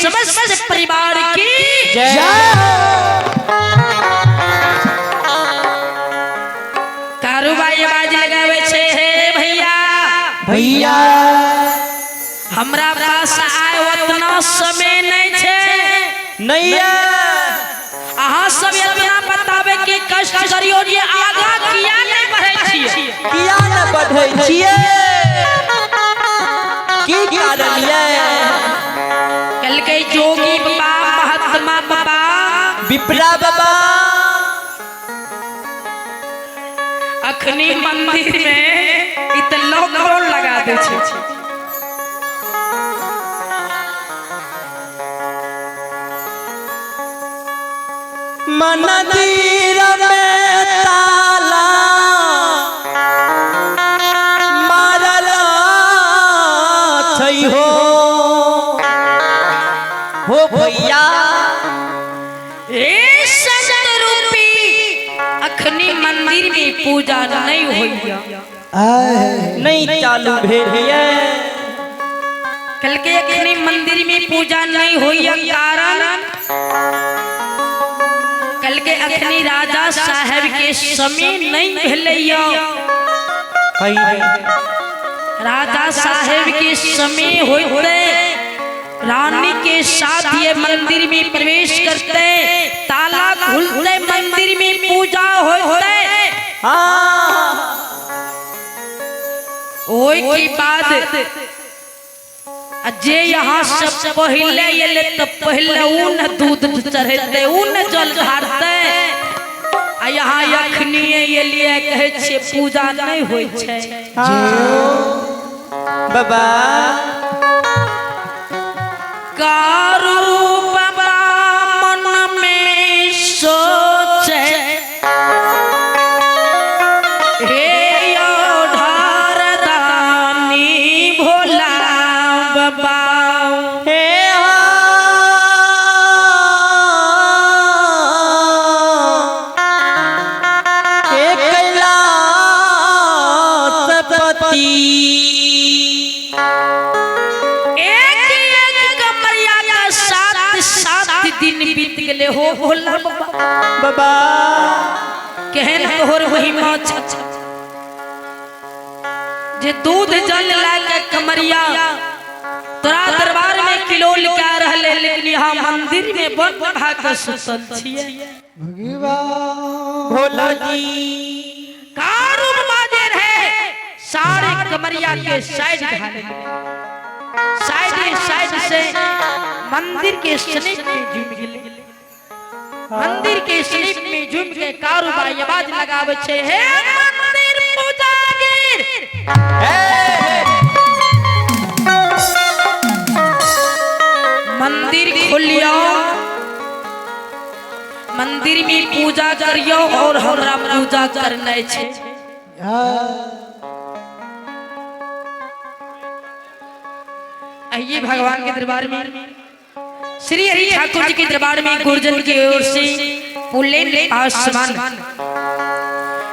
समस्त परिवार की जय। कारोबारी आवाज लगावे छे, हे भैया भैया, हमरा पास आए उतना समय नहीं छे। नहीं है। अहाँ सब इतना बतावे के कष्ट करियो जे आगा किया नहीं बढ़े छियै। किया न बढ़े छियै? की कारण ये? कहलकै जोगी बाबा, महात्मा बाबा, विप्रा बाबा, अखनी मंदिर में ई त लॉकडाउन लगा दे छै। मंदिर में ताला मारल छै हो, हो भैया। ए संत रूपी, अखनी मंदिर में पूजा नहीं होइया। नहीं चालू भेल ये। कल के अखनी मंदिर में पूजा नहीं होइया, कारण कल के अखनी राजा साहब के समय नहीं भेलैया। राजा साहब के समय होते रानी के साथ ये मंदिर में प्रवेश करते, ताला खुलते, मंदिर में पूजा होते। हाँ। ओई के बाद जे यहाँ सब पहले एले तो पहले ऊ न दूध चढ़ेते, ऊ न जल ढारते, आ यहाँ अखनी एलिए कहै छियै पूजा नहीं होइ छै। बाबा, कारू बाबा मन में सोचे, हे ढारदानी भोला बाबा, हे हे कैलाशपति। एक एक कमरिया का 7 7 दिन बीत गेले हो भोला बाबा। बाबा, केहन तोहर महिमा छ जे दूध जल लाके कमरिया तोरा दरबार में किलोल कए रहले, लेकिन यहाँ मंदिर में बंद भा के सुतल छियै। भोला जी, कारू बाजे रहे सारे कमरिया के साइड ढाले, साइड साइड से मंदिर के समीप में झूम गेले। मंदिर के समीप में झूम के कारूबाई आवाज लगावे छे, हे मंदिर पुजागीर, मंदिर खोलियो, मंदिर में पूजा करियो और हमरा पूजा करना छे। आइए भगवान के दरबार में, श्री हरि ठाकुर जी के दरबार में गुर्जन की ओर से पुलेन आसमान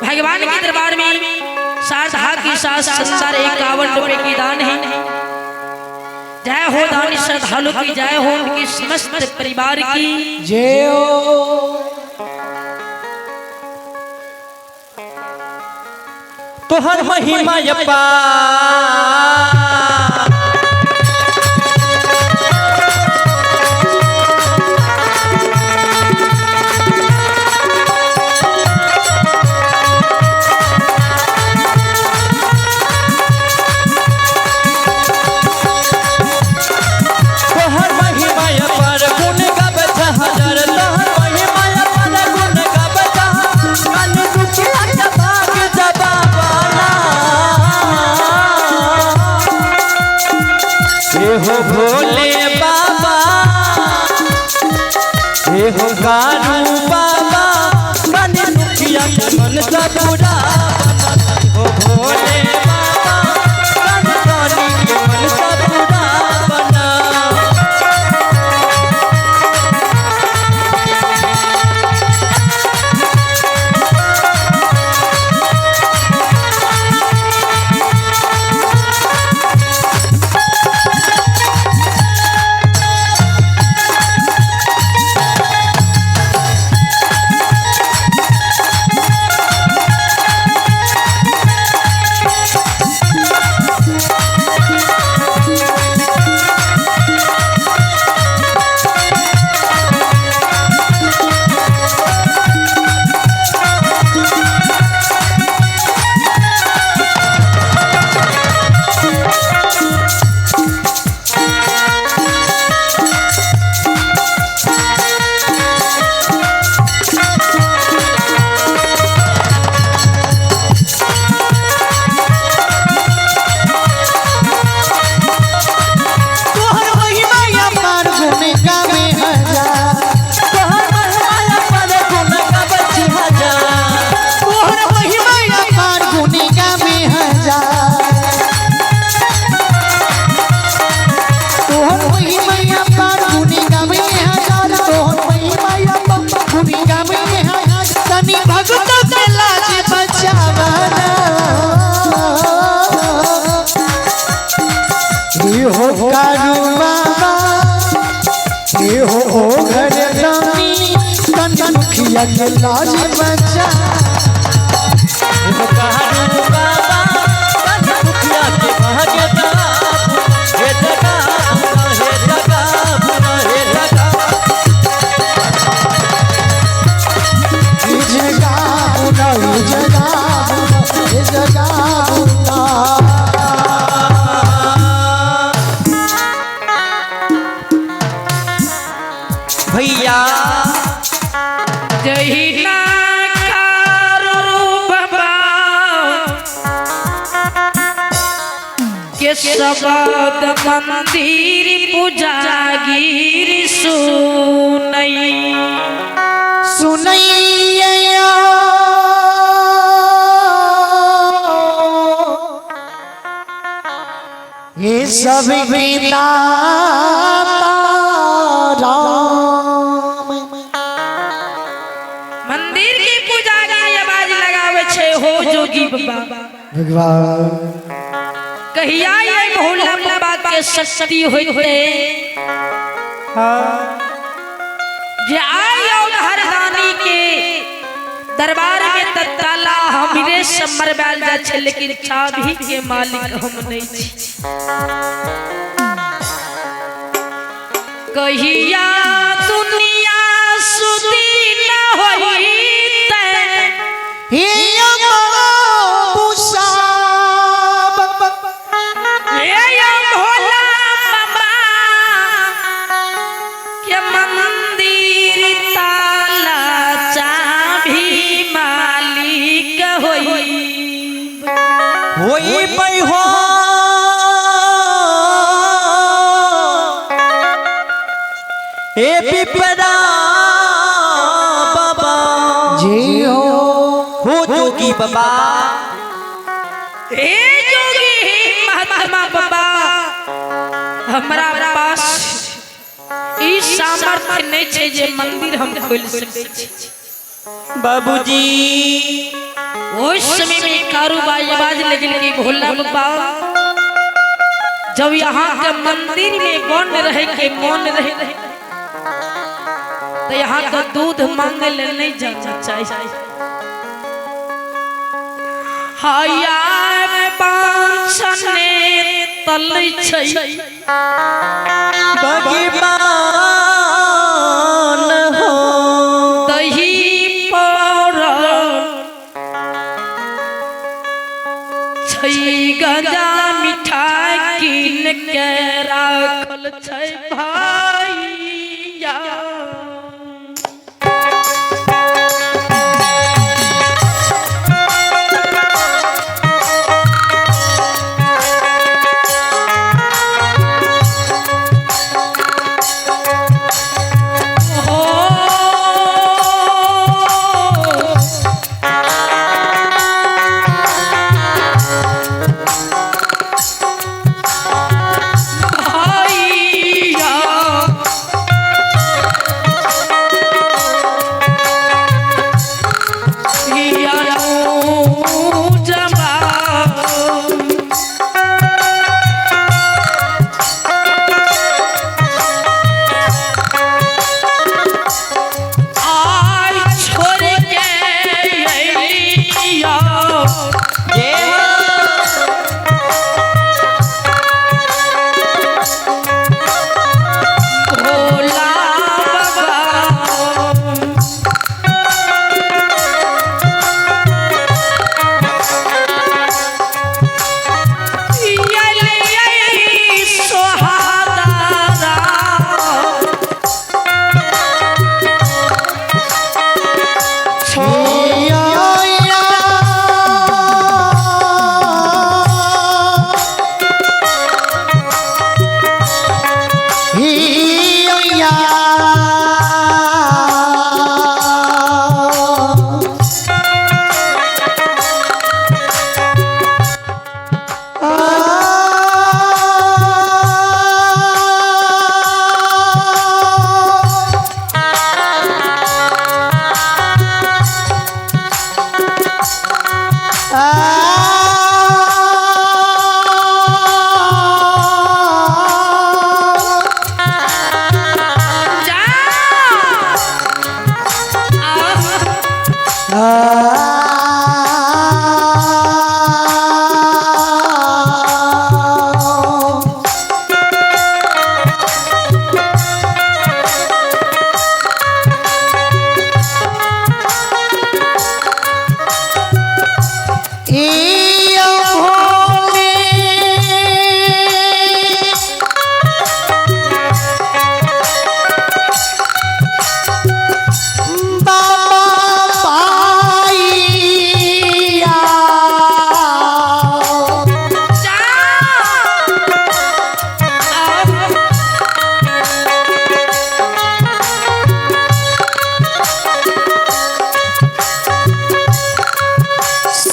भगवान के दरबार में श्रद्धा के साथ संसार 51 रुपए की दान है। जय हो दानी श्रद्धालु की जय हो, उनकी समस्त परिवार की जय हो। तोहर महिमा अपार। तोहर महिमा अपार गुण गाबै हजार, तोहर महिमा अपार गुण गाबै मन दुखिया के भाग जबावाला। हे हो भोले बाबा, हे हो कारू बाबा, मन दुखिया के मन सबुरा हो भोले बाबा, मन रानी के मन सबुरा बना। हे हो कारू बाबा, हे हो ओ घर दानी, तन मुखिया के लाज बचा। हो कारू बाबा तन मुखिया के भाग्य दाप, हे जगाबुना हे जगाबुना हे जगा। हे जगाबुना हे जगाबुना हे जगाबुना। भैया जहिना कारू बाबा के शबद मंदिर पूजागिरी सुनई। सुनैया ये सब गीता राम। मंदिर की पूजागिरी आवाज लगावे छे हो जोगी बाबा। भगवान कहिया ये भोला बाबा के शक्ति होते जे आई हरदानी के दरबार में तत्ताला हमरे समर बैल जा छे, लेकिन चाबी के मालिक हम नहीं छी। कहिया दुनिया सुधी न होइते, हे बाबू साहब, हे भोला बाबा के मंदिर ताला चाबी मालिक होई। होई पै हो ए पिपरा बाबा जी हो जोगी बाबा। हे जोगी महात्मा बाबा, हमरा पास ई सामर्थ्य नहीं छे जे मंदिर हम खोल सकै छी। बाबूजी उस समय में कारोबार आवाज लगल कि भोला बाबा जब यहाँ के मंदिर में बन रहे के मन रहे तो यहाँ का दूध मांगे ले नहीं जाना चाहिए। हाया पांचने तल छै बगीबान हो दही पर छै गजा मिठाई कीन के राखल छै भैया। हो भैया।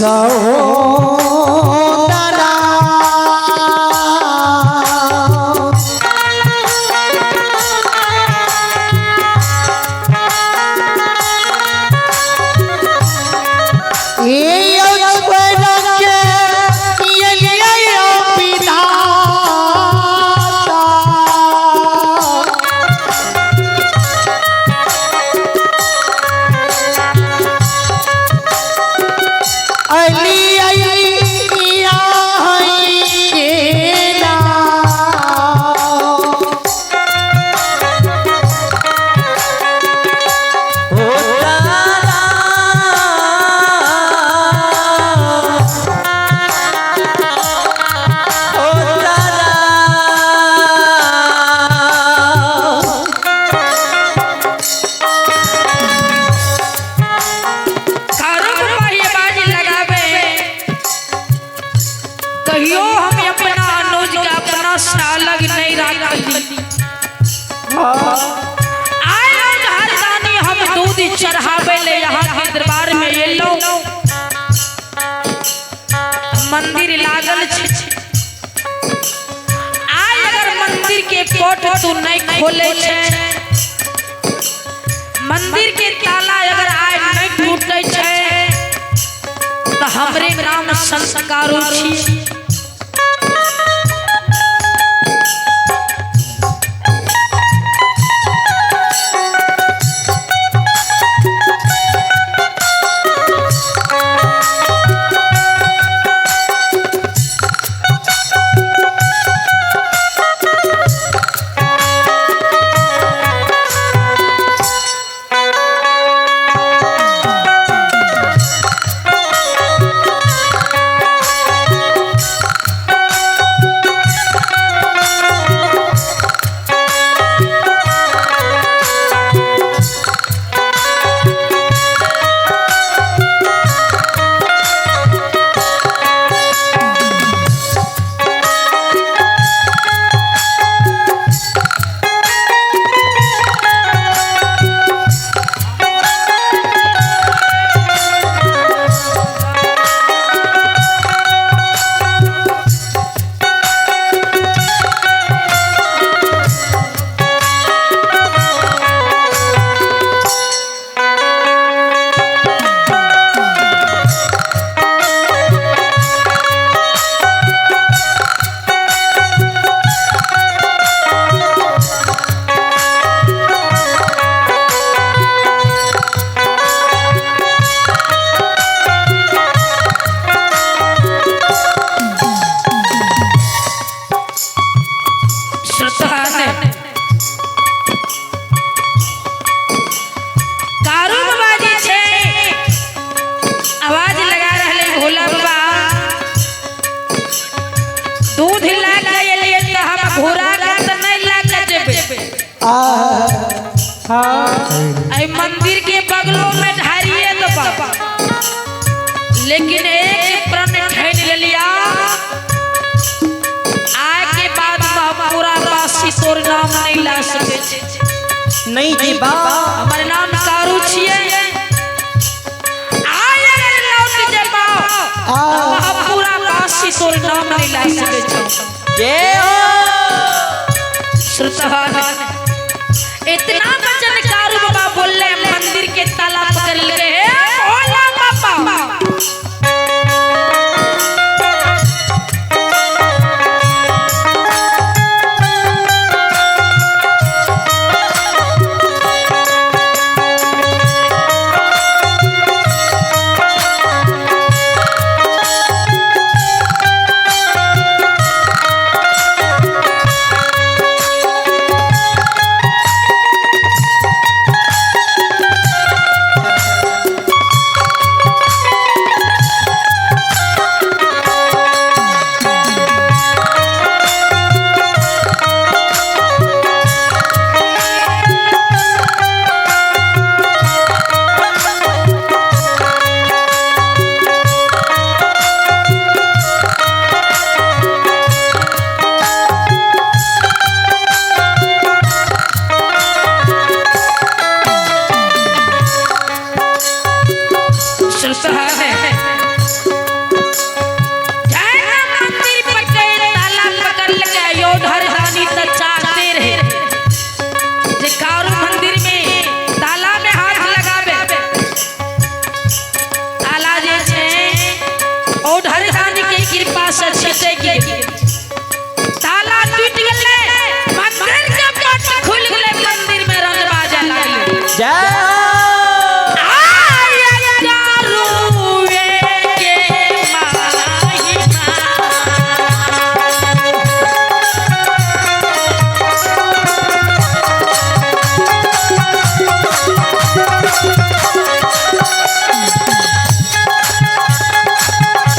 सहोदरा। ए अश्वर के ये विधाता। अली अली या केला। ओ तारा ओ तारा कारू बाबा ये बाजी लगावे, कहियो हम अपना अनुज के अपना से अलग नहीं रखली। आए आज हर दानी हम दूध चढ़ावे ले यहाँ के दरबार में एलो, मंदिर लागल छै। आय अगर मंदिर के पट तू नहीं खोले छै, मंदिर के ताला अगर आय नहीं टूटे छै, तो हमरे नाम संस्कारो छी। श्रद्धा ने कारू बाबा जी छे आवाज लगा रहले भोला बाबा, दूध ला के एलिए त हम घोड़ा के त नहीं ला के जेबे। आई मंदिर के बगलो में ढारिए दबा, लेकिन एक प्रण ठान लेलिया, आय के बाद पूरा राशि तोर नाम नहीं ला सके छे। नहीं जी बा हमर नाम कारू छिए। आय अगर लौट जेबा हम पूरा राशि तोर नाम नहीं ला सके छे। जय हो। श्रुतवा इतना वचन कारू बाबा बोलले, मंदिर के ताला पकड़ ले हे भोला बाबा। औढर दानी त चाहते रहे जे कारू मंदिर में ताला में हाथ लगावे। ताला जे छे औढर दानी के कृपा से छीटे के ताला टूट गेलै, मंदिर के पट खुल गेलै, मंदिर में रंग बाजा लागलै। जय आय कारूए के महिमा।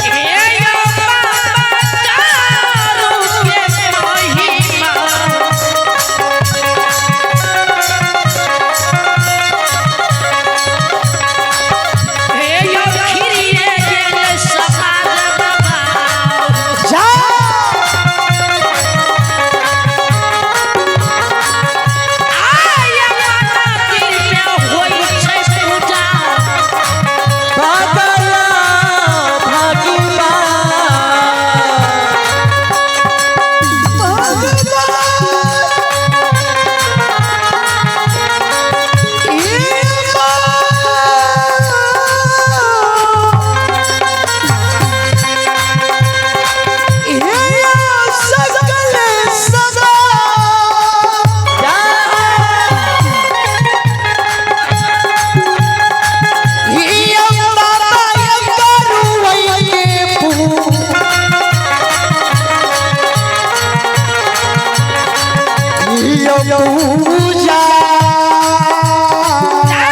हे यो बाबा कारू के महिमा। हे यो खिरिये गेल समाज बाबा। जा आय मंदिर में होइ छै पूजा। बाबा भागीबा। पूजा आ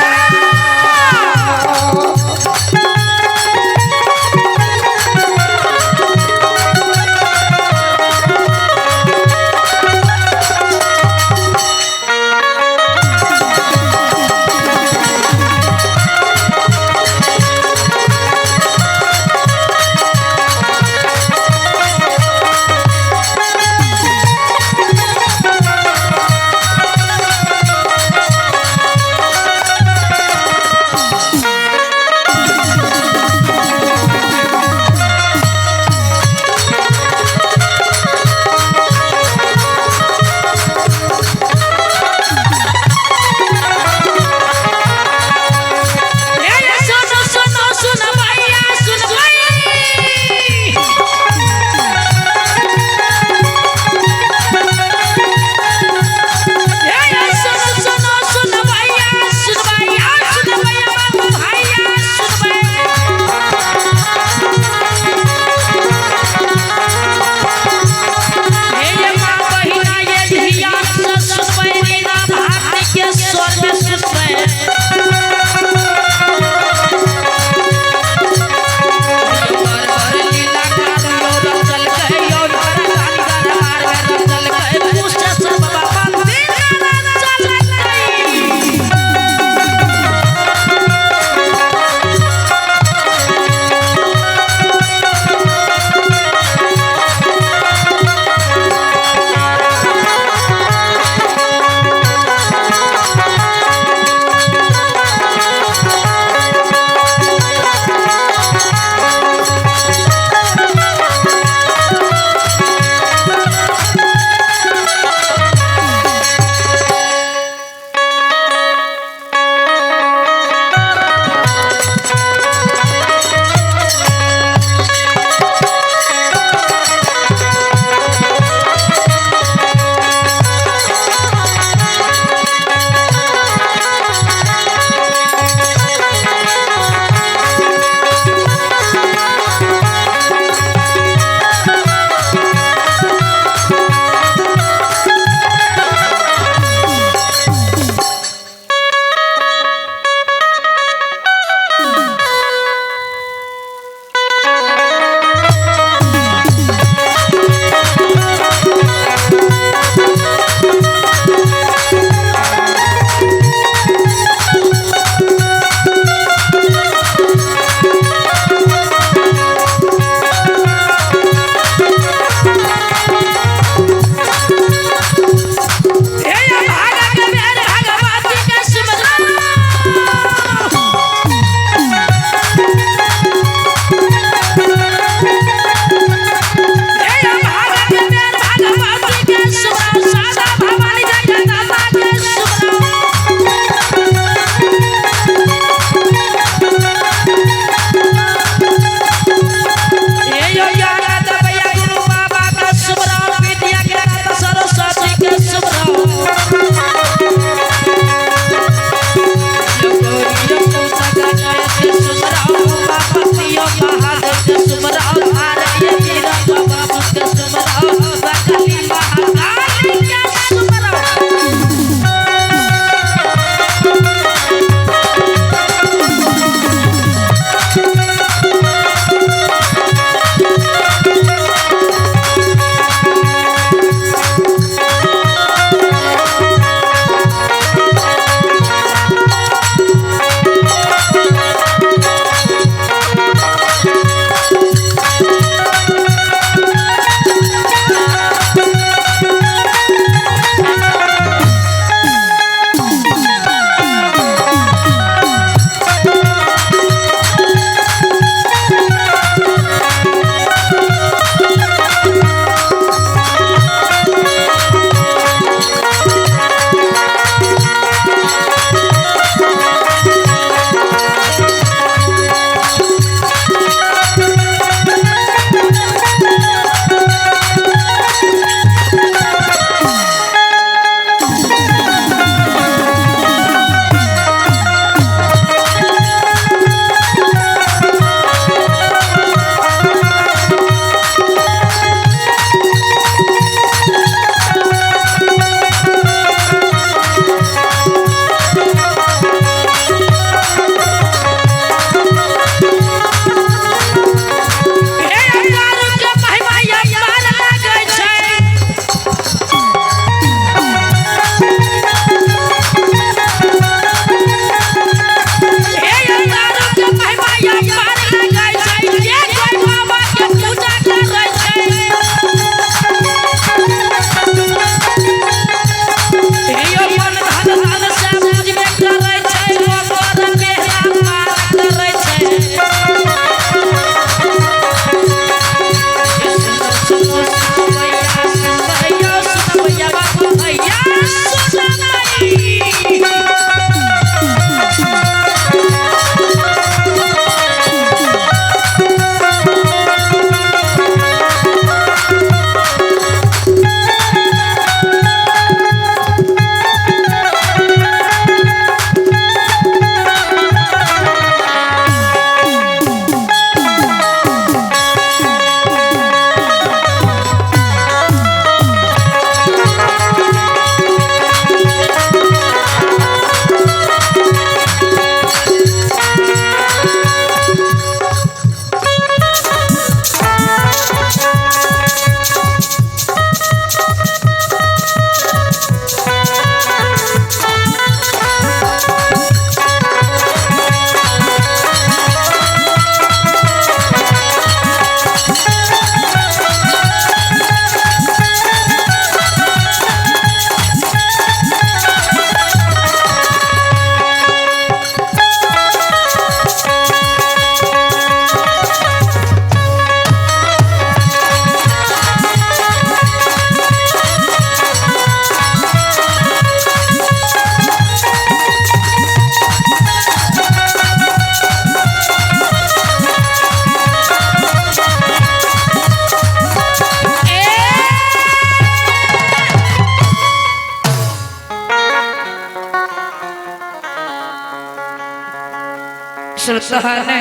सुनत है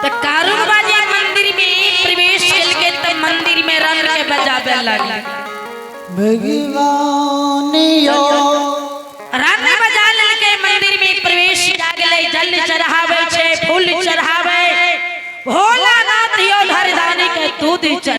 त कारू बाबा जे मंदिर में प्रवेश केलके त मंदिर में रंग के बजाबे लागल। भगवान यो रंग बजा लेलके, मंदिर में प्रवेश कए गेलै, जल चढ़ावे छै, फूल चढ़ावे, भोलानाथ यो घरदानी के दूध चढ़